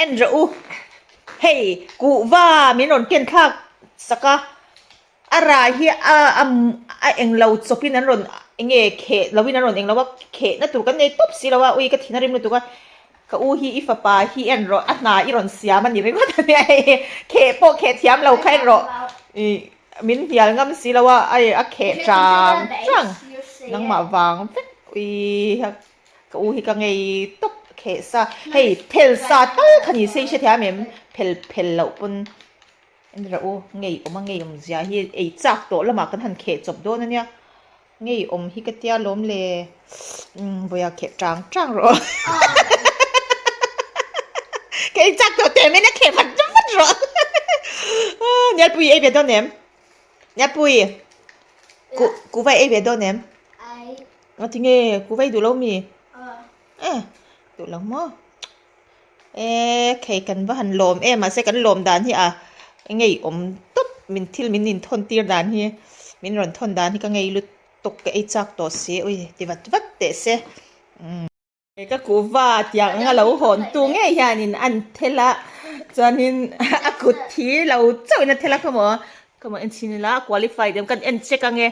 En rawh u, hei kuhva min rawn ken thlak sak a, a rah hi a a englo chawpin an rawn eng nge kheh lovin an rawn englo a, khehna tur kan nei tawp si lo a, ui ka thin a rim lutuk a, ka u hi i fapa hi en rawh a hna i rawn siam a ni ringawt a nia hei kheh pawh kheh thiam lo kha en rawh ih min hnial ngam si lo a, a kheh chang chang nangmah vang vek ui Ka u hi ka ngei tawp kheh sa, hei phel sa tal kha ni se i hre thiam em? Phel phel loh pawn en rawh u, ngei awm a ngei awm zia hi ei chak tawh lamah kan han kheh chawp dawn a nia, ngei awm hi ka tia lawm le, umm vawiah kheh chang chang rawh ka ei chak tawh teh mai a kheh vat vat rawh Nialpui i ei ve dawn em? Nialpui kuhva i ei ve dawn em? Nga ti nge ku vei duh lo mi? E duh lo maw? E khei kan va han lawm em mahse kan lawm dan hi a ngei awm tawp min thil min inthawn tir dan hi min rawn thawn dan hi ka ngei lutuk ka ei chak tawh si ui ti vat vat teh se. Ka kuhva tiang anga lo hawn tu ngei hianin an thel a, chuanin a kut thi lo chauhin a thel a khawmaw, khawmaw en chhin ila a qualified em kan en check ange,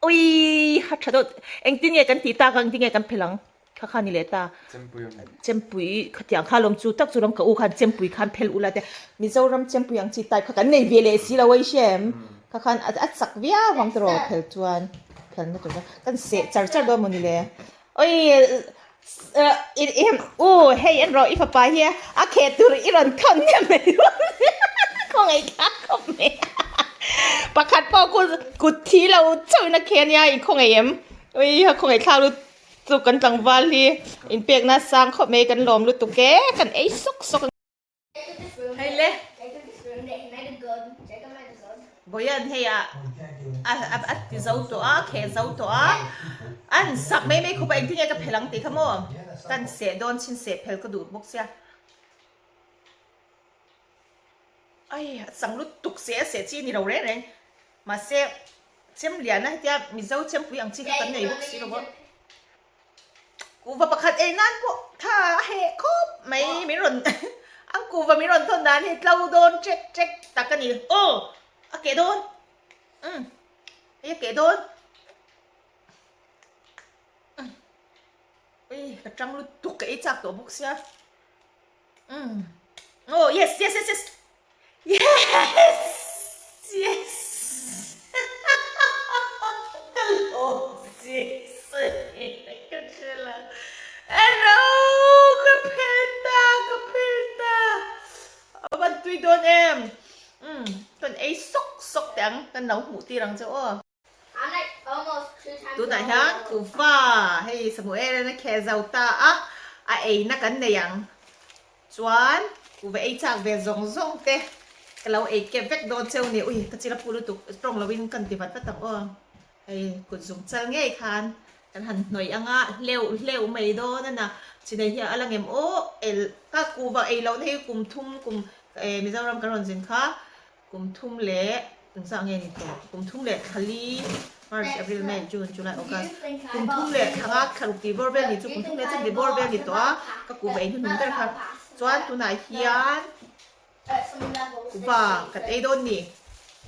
awii a tha deuh engtin nge kan tih tak ang engtin nge kan phelh ang kha kha ni leh ta, chempui khatiang kha lawm chu tak chu ram ka u khan chempui khan phel ula te Mizoram chempui ang chi type kha kan nei ve leh si lo a i hria em kha khan a chak viau ang tawh phel chuan phelna tur kha kan seh char char dawn mawni le. Oi u hei en rawh i fapa hi a kheh tur i rawn thawn em mai khawngaih thlak khawp mai pakhat pawh khu kut thi lo chauh in a kheh ania i khawngaih em ui a khawngaih thlak lutuk kan tlangval hi inpekna sang khawp mai kan lawm lutuk e kan ei sawk sawk a. Hei le. Boyan hei a a ti zo tawh a, kheh zo tawh a, an sak mai mai khawp a, engtin nge ka phel ang tih kha maw? Kan seh dawn chin seh phel ka duh bawk sia. Ai a chang lutuk seh a seh chi ni lo reng reng. Mahse chem lian a hetia Mizo chempui ang chi kha kan nei bawk si lo a. Kuhva pakhat ei nan pawh tha a heh khawp mai min rawn an kuhva min rawn thawn dan hi tlo dawn ṭek ṭek tak a ni. Aw a keh dawn umm hei a keh dawn umm ui ka ṭang lutuk ka ei chak tawh bawk sia umm aw yes yes yes yes Yes! Yes! Ka lawm si ka hre la. Hello! Ka phel ta, ka phel ta. A van tui dawn em? Umm, kan ei sawk sawk teh ang, kan lo hmuh tir ang che aw. Tunah hian kuhva hei Samuel-an a kheh zo ta a, a eina kan nei ang. Chuan kuhva ei chak ve zawng zawng te ka lo ei kep vek dawn cheu ni. Ui ka chil a pu lutuk tawng loin kan ti vat vat ang aw. Hei kut zung chal ngei khan kan han hnawih ang a, hleuh hleuh mai dawn a na. Chinei hi a la ngem aw el ka kuhva ei lohna hi kum thum kum Mizoram kan rawn zin kha. Kum thum leh engzah nge ni tawh? Kum thum leh thla li, March, April, May, June, July, August, kum thum leh thla nga thla ruk tih bawr vel ni chu kum thum leh chan tih bawr vel ni tawh a, ka kuhva ei hnuhnung ber kha. Chuan tunah hian kuhva kan ei dawn ni.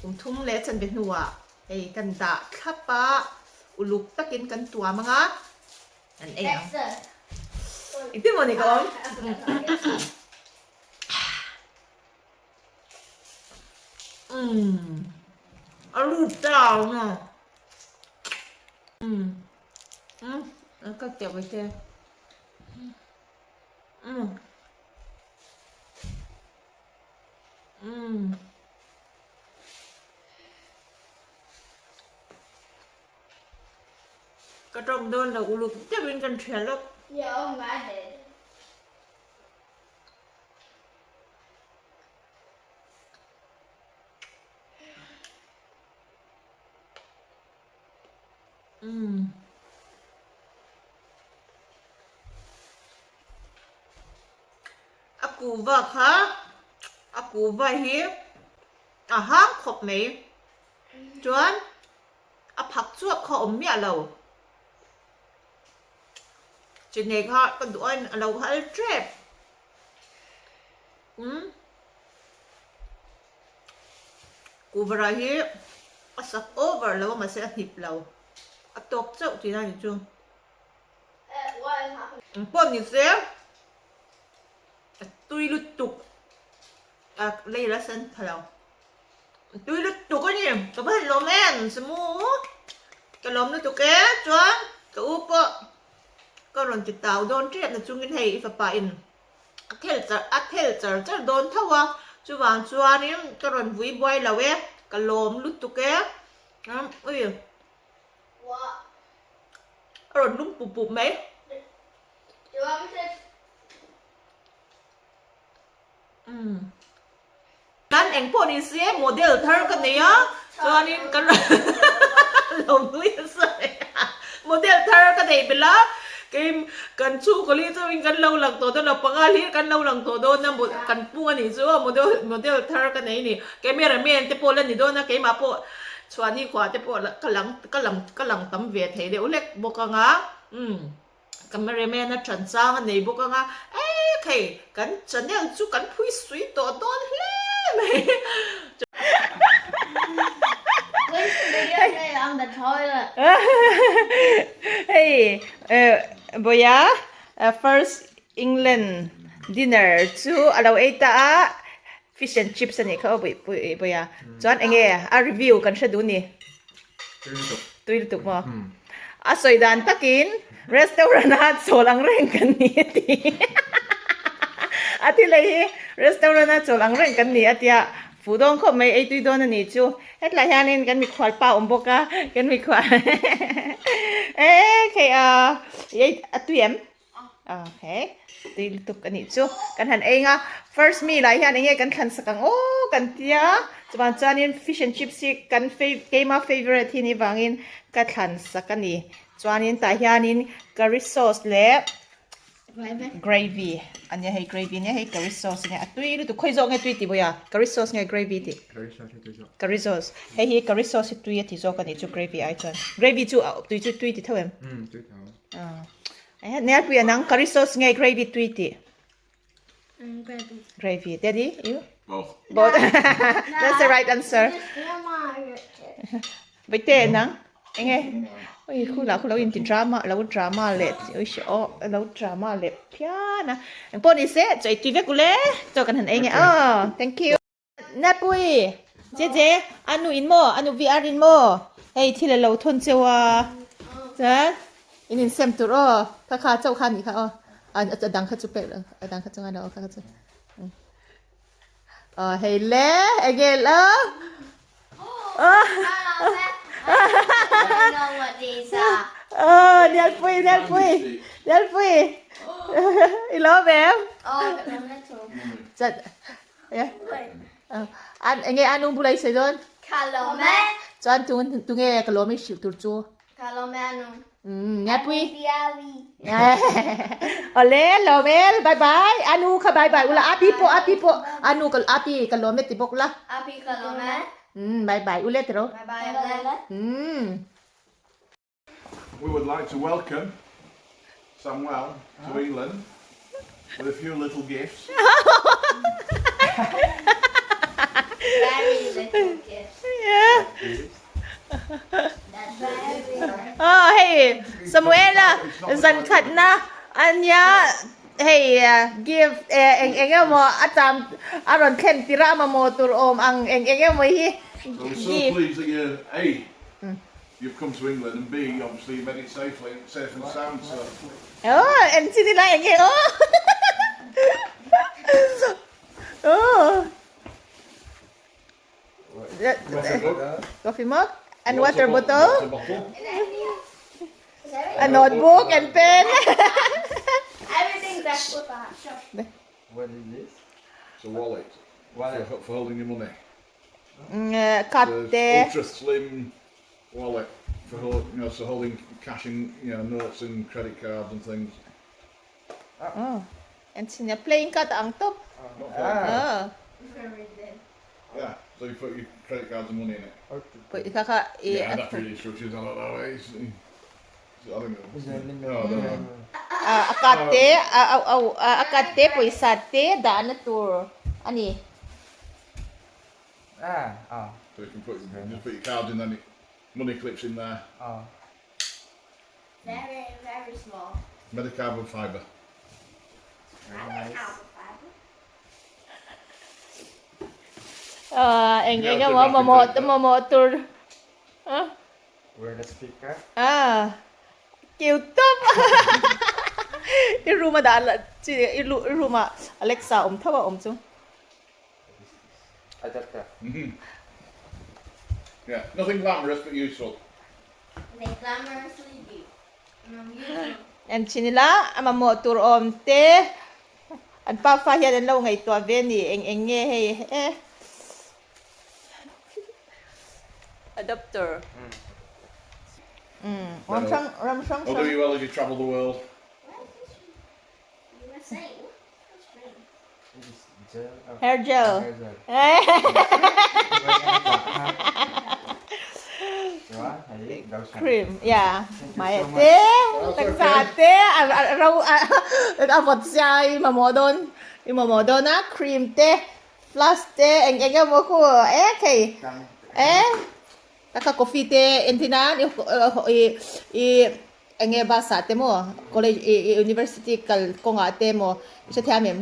Kum thum leh chan ve hnuah hei kan dah thlap a, uluk takin kan tuam ang a, kan ei ang. Engtin maw ni ka awm? Umm a lut ta ang a umm umm a ka teuh mai te umm umm ka tawng dawn lo uluk deuhin kan thial lawk. Umm. A kuhva kha a kuhva hi a hang khawp mai chuan a phak chuap kha a awm miah lo. Chinei kha ka duh a a lo hal tep. Umm Kuhvara hi a sak over lo a mahse a hnip lo a tawk chauh tihna a ni chu. Engpawh ni se a tui lutuk a lei la sen pha lo a tui lutuk a ni ka va han lawm em Samu ka lawm lutuk e chuan ka u pawh ka rawn ti tau dawn tep na chungin hei i fapa in a thel char a thel char char dawn tho a chuvang chuanin ka rawn vui buai lo e ka lawm lutuk e ui. A rawn lum pup pup mai. Umm. Kan eng pawh ni se model thar ka nei a, chuanin kan lo nui nasa mai a. Model thar ka nei belh a, kei kan chhungkaw li chauhin kan lo lang tawh dawn lo, panga hlir kan lo lang tawh dawn a, kan pung a nih chu model model thar ka nei a ni. Camera man te pawh la ni dawn a, keimah pawh Chhuahni khua te pawh ka lang ka lang ka lang tam ve thei deuh hlek bawk ang a, umm cameraman a ṭan chang a nei bawk ang a, eh khei kan channel chu kan phui sui tawh dawn hle mai. Hei Bawia first England dinner chu a lo ei ta a. Fish and chips a nih kha aw pui pui a. Chuan enge a review kan hre duh ni. Tui lutuk. Tui lutuk maw? A sawi dan takin restaurant a chawl ang reng kan ni a ti. A thil ei hi restaurant a chawl ang reng kan ni a tia fuh dawn khawp mai ei tui dawn a nih chu. Hetlai hianin kan mikhual pa awm bawk a kan mikhual e khei a a tui em? Okay, tui lutuk a nih chu. Kan han eng a, first meal ah hian enge kan thlan sak ang aw kan tia. Chuan chuanin fish and chips hi kan keima favourite hi ni vangin ka thlan sak a ni. Chuanin tah hianin curry sauce leh gravy a nia hei gravy nia hei curry sauce a nia a tui lutuk khawi zawk nge tui tih bawih a curry sauce nge gravy tih? Curry sauce hi tui zawk. Curry sauce hei hi curry sauce hi tui a ti zawk a nih chu gravy ai chuan gravy chu tui chu tui ti tho em? Umm tui tho. Nelpui a nang curry sauce nge gravy tui tih? Gravy. Gravy. Daddy, you? Both. Both. That's the right answer. Vaite nang enge oi khu la khu lo in ti drama lo drama le oi shi o lo drama le phian a eng pawh ni se choi tui vek ule chaw kan han ei nge aw thank you Napui Jeje anu in maw anu VR in maw hei thil a lo thawn cheu a chuan in in sem tur aw kha kha chauh kha nih kha aw a dang kha chu pek lo a dang kha chu ngai lo aw kha kha chu aw hei le enge lo Aw Nialpui Nialpui Nialpui i lawm em chat An enge a nu bula i sawi dawn? Ka lawm e. Chuan tung tunge ka lawm i hrilh tur chu? Ka lawm e anu. Umm Niapui. Biawi. Awle lawm e bye bye anu kha bye bye ula api pawh api pawh anu ka api ka lawm e ti bawk la. Api ka lawm e. Umm bye bye ule tiro. Bye bye ule. Umm. We would like to welcome Samuel to England with a few little gifts. Very little gifts. Yeah. Oh, hei Samuela zan khatna ania hei gift eng eng emaw a cham a rawn thlen tir a mamawh tur awm ang eng eng emaw hi So we're so pleased that you're A, You've come to England and B, obviously you made it safely, safe and sound, so. Oh, en chi lai enge oh. Oh. Coffee mug and water bottle. Water bottle. A notebook and pen. Everything best with that. What is this? It's a wallet. Wallet. For, for holding your money. Card te. Ultra slim wallet for hold, you know, so holding cash and you know notes and credit cards and things. Oh, and sin playing card ang top. Not playing cards. Oh. Very thin. Yeah, so you put your credit cards and money in it. Okay. Put kha kha i Yeah, I'd have to read instructions. I don't know. It's, I think. Is there a limit? No, I don't know. a card te a a card te pawisa te dahna tur. a ni. So you can put, you put your cards in then money clips in there. Very very small. Made of carbon fibre. I like carbon fibre. Ờ, eng eng emaw mamawh mamawh tur Where the speaker? Ah, kiu tawp i room a dah lah chi i room ah Alexa awm tho a awm chu. Adapter. Yeah, nothing glamorous but useful. They glamorously do. En chin ila a mamawh tur awm te an pa fa hian an lo ngaihtuah ve a ni eng eng nge hei e adapter umm ram hrang ram hrang hrang. Will do you well as you travel the world. Hair gel. Cream, yeah. Mai te, taksa te, a ro a vawt sia i mamawh dawn, i mamawh dawn a cream te, flask te, eng eng emaw khu e thei e takha coffee te entir nan i i Eng nge bus ah te maw college i i university kal kawngah te maw i hre thiam em?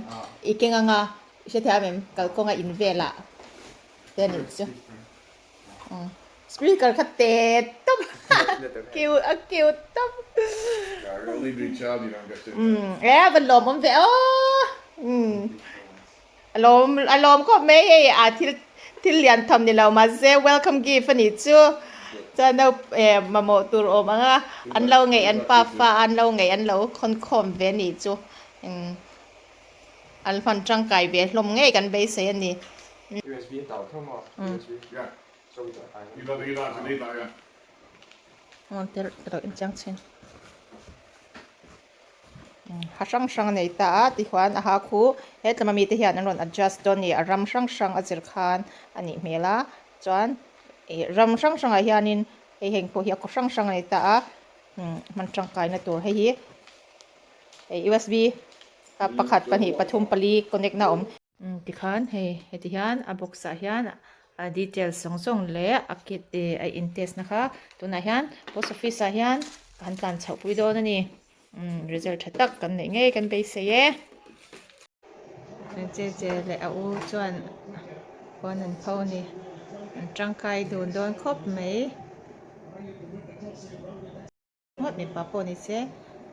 I keng anga i hre thiam em? Kal kawnga in velah te a nih chu. Speaker kha te tawp cute a cute tawp. E a va lawm awm ve aw. A lawm a lawm khawp mai hei a thil thil lian tham ni lo mahse welcome gift a nih chu chuan no eh mamawh tur awm ang a an lo ngeih an pa fa an lo ngeih an lo khawn khawm ve a nih chu eng an hman tangkai ve hlawm ngei kan beisei a ni. USB tau tho maw USB Aw tel ka lo inchiang chhin. Ha hrang hrang a nei ta a tichuan a ha khu hetlama mite hian an rawn adjust dawn a ni a ram hrang hrang a zir khan a nih hmel a chuan ih ram hrang hrangah hianin hei heng pawh hi a kaw hrang hrang a nei ta a hman tangkaina tur hei hi hei usb pakhat pahnih pathum pali connect na a awm. Tikhan hei heti hian a box ah hian a details zawng zawng leh a kit ih a in test na kha tunah hian post office ah hian kan tlan chhoh pui dawn a ni result tha tak kan neih ngei kan beisei e. Che che leh a u chuan khuan an pho a ni an tangkai dun dawn khawp mai. Ngawt mipa pawh ni se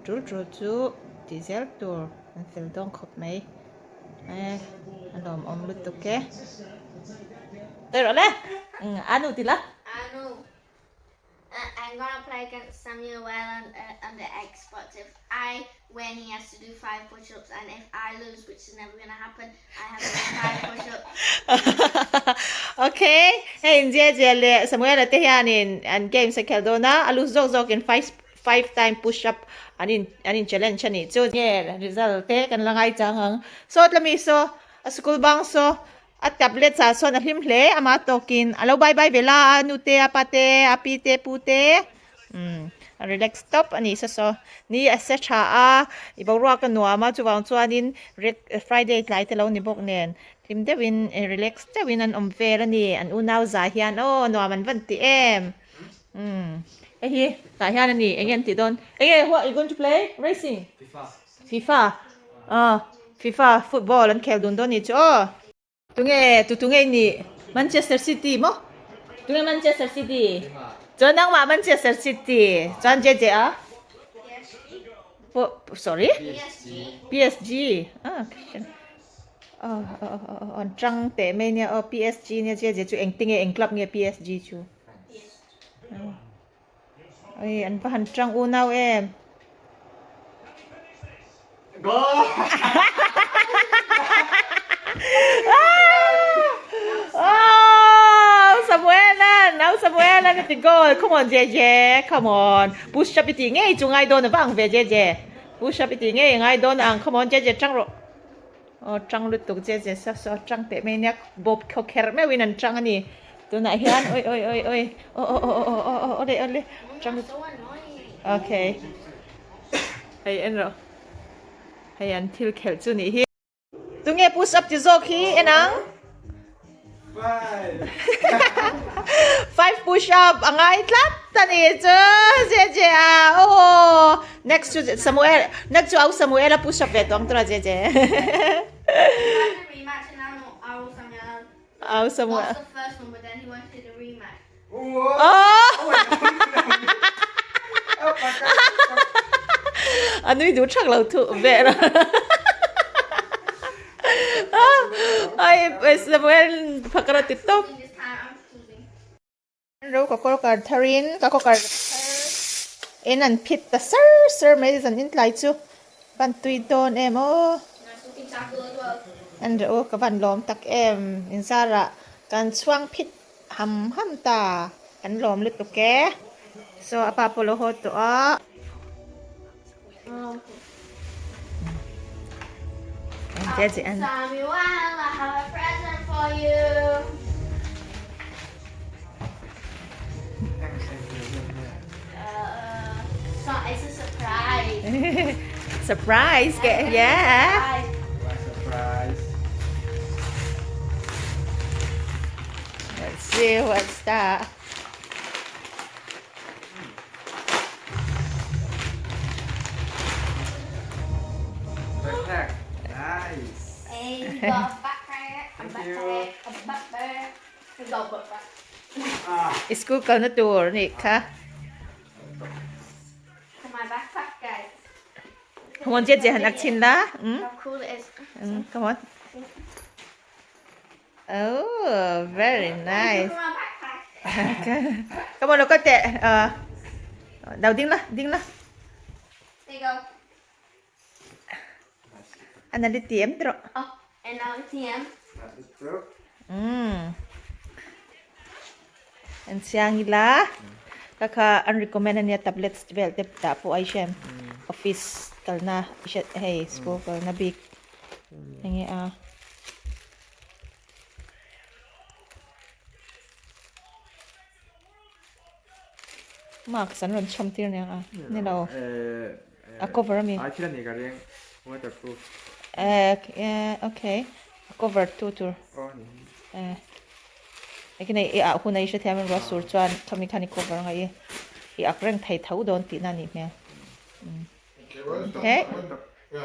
tul tul chu tih zel tur an fel dawn khawp mai e a lawmawm lutuk e. Sawi rawh le Anu ti la. Anu I'm gonna play against Samuel on on the Xbox if I win he has to do five push ups and if I lose which is never gonna happen I have to do five push ups. Okay hei Jie Jie leh Samuel-a te hianin an games a khelh dawn a a lose zawk zawkin five five time push up an in an in challenge a nih chu. Nge result te kan la ngai chang ang saw tlami saw a school bang saw a tablet ah sawn a hlim hle ama tawkin a lo bye bye ve la a nu te a pa te a pi te pu te. Umm a relax tawp a nih saw saw. Ni a se tha a, i boruak a nuam a, chuvang chuanin Friday tlai te lo ni bawk nen hlim deuhin relax deuhin an awm vel a ni. An unau zah hian aw nuam an van ti em. Umm hei hi tah hian a ni enge an tih dawn? Enge what you going to play? Racing? FIFA. FIFA aw FIFA football an khel dun dawn a nih chu aw. Tunge tu tunge i nih? Manchester City maw? Tunge Manchester City? Chuan nangmah Manchester City. Chuan JJ a? Sorry? PSG. Ah, oh, oh, oh, on tang teh mai nia oh PSG nia JJ chu eng tinge eng club nge PSG chu? Oi an va han tang unau em. Goal! Oh, Samuela, now Samuela na ti goal. Come on, JJ. Come on. Push up iti ngei chu ngai don vang ve JJ. Push up iti ngei ngai don ang. Come on, JJ tang ro. Oh, tang lutuk JJ sa so tang te mai nia bob kho kher me win an tang ani. Tunah hian oi oi oi oi. Oh oh oh oh oh oh ole ole. Tang Okay. Hei en rawh. Hei an thil khelh chu nih hi. Tunge push up ti zawk hi en ang? Five. Five push up a ngai tlat a ni chu Jeje a aw next chu Samuel next chu au Samuel a push up ve tawng tura Jeje. Au Samuel. A nui duh thak lo thu vel a. Ai Samuel phakar a ti tawp. Ro ka kawl kar thar in ka kaw kar thar in an phit ta sar sar mai zan in tlai chu van tui dawn em aw. An reh u ka van lawm tak em inzarah kan chhuang phit Ham ham ta an lawm lutuk e. So a pa pawh lo haw tawh a. Samuel, I have a present for you. So it's a surprise. Surprise ke yeah. Surprise. Let's see what's that. Backpack. Nice. Hey, you got a backpack, a Thank you. backpack, a backpack. You got a backpack. Ah. School kalna tur nih kha. For my backpack, guys. Come on, Jeje han ak chin la. How cool it is. Come on. Oh, very nice. For my backpack. Come on, look at that. Đâu ding la, ding la. There you go. Anh đi tiệm rồi. Oh, and now it's TM. An chiang ila. Kaka an recommend ania tablets vel te dah pawh ai hriam office kalna hei school kalna bik enge a. Marks an rawn chhawm tir nia a ni lo a cover ami. Ai thil a ni ka ring waterproof. Eh okay a cover tu tur. Eh Ekin hei i ah hun a i hrethiam in ruah sur chuan khami khan i cover anga i i ak reng thei tho dawn tihna a nih hmel. Okay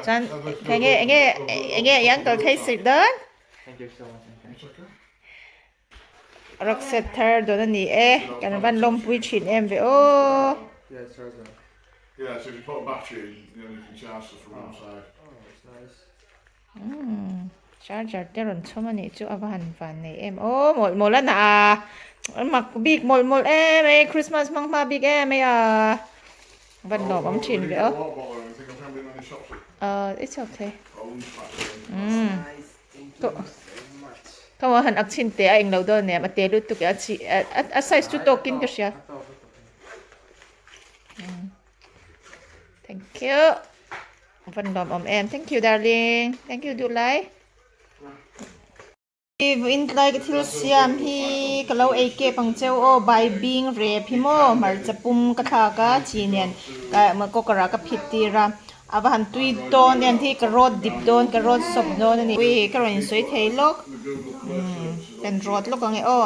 chuan enge enge enge i uncle kha i sirh dawn. Rucksack thar dawn a ni e kan van lawmpui thin em ve aw. Umm charger te rawn chhawm a nih chu a va han van nei em aw mawlh mawlh a na a mak bik mawlh mawlh em mai Christmas hmang hma bik em mai a van lawm awm thin ve aw ah it's okay umm ka han ak chhin teh a englo dawn em a te lutuk e a chi a size chu tawkin ka hria. Thank you. Van lawm awm em. Thank you darling. Thank you duhlai. Vawiin tlai ka thil siam hi ka lo ei kep ang cheu aw bai bing rep hi maw hmarcha pum ka thlak a chi nen cooker ah ka phit tir a a va han tui dawn em hi ka rawt dip dawn ka rawt sawp dawn a ni ui ka rawn insawi thei lawk umm kan rawt lawk ang e aw.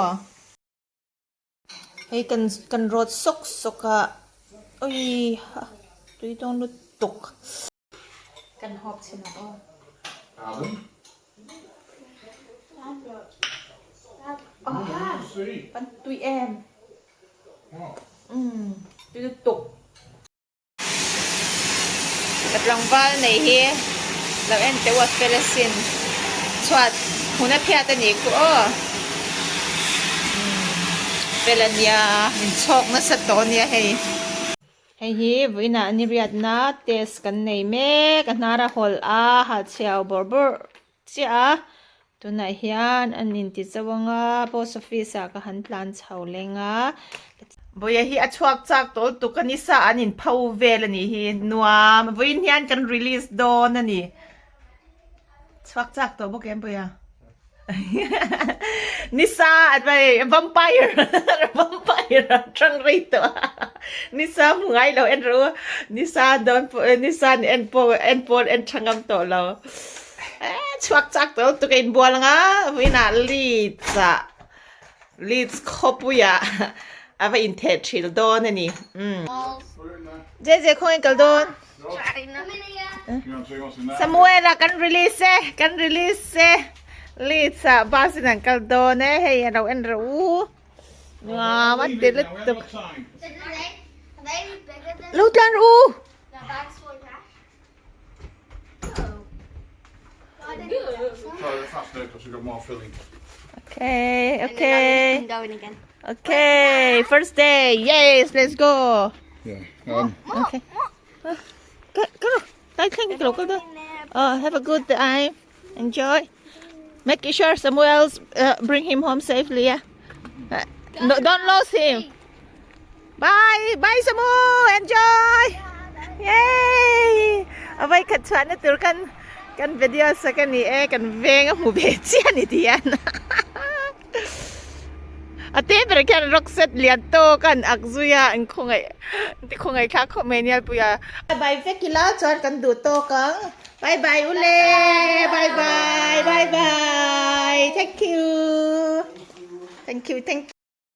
Hei kan kan rawt sawk sawk a ui ha tui dawn lutuk. Kan hawp chhin ang aw. Kan tui em. Umm tui lutuk. Ka tlangval nei hi lo en teuh a fel asin chhuat hmun a phiat a nih khu aw fel a nia min chhawk nasa tawh a nia hei. Hei hi vawiinah ni riatna test kan nei mek a hnar a hawlh a hahchhiau bawrh bawrh chiah a tunah hian an inti chauh ang a post office ah ka han tlan chho leng a Vawiah hi a chhuak chak tawl tuk a ni sa an in pho vel a nih hi nuam vawiin hian kan release dawn a ni chhuak chak tawh bawk em Vawiah nisa vampire vampire a tang rei tawh a nisa hmu ngai lo en rawh u nisa dawn pawh nisa en pawh en pawn en tha ngam tawh lo. Eh, chhuak chak tawh lutuk a inbual anga vawiinah Leeds ah Leeds khawpuiah a va intheh thil dawn a ni. Umm. JJ khawngaih kal dawn. Samuel-a kan release e, kan release e. Leeds ah bus in an kal dawn e, hei a lo en rawh u. Nuam a ti lutuk. Lo tlan rawh u. Okay, okay. Okay, first day. Yes, let's go. Yeah. Um, Okay. Go, go. Thank you. Go, go. Oh, have a good time. Enjoy. Make sure Samuel's uh, bring him home safely. Yeah. Uh, no, don't lose him. Bye. Bye, Samu. Enjoy. Yay. Avai khat chuan na tur kan kan video sa kan ni e kan veng a hmu ve chiah ni ti hian. A te ber khian rock set lian tawk a an ak zui a an khawngaih an ti khawngaih thlak khawp mai ania puia. Bye vek ila chuan kan duh tawk ang. Bye bye ule bye bye bye bye thank you thank you thank you.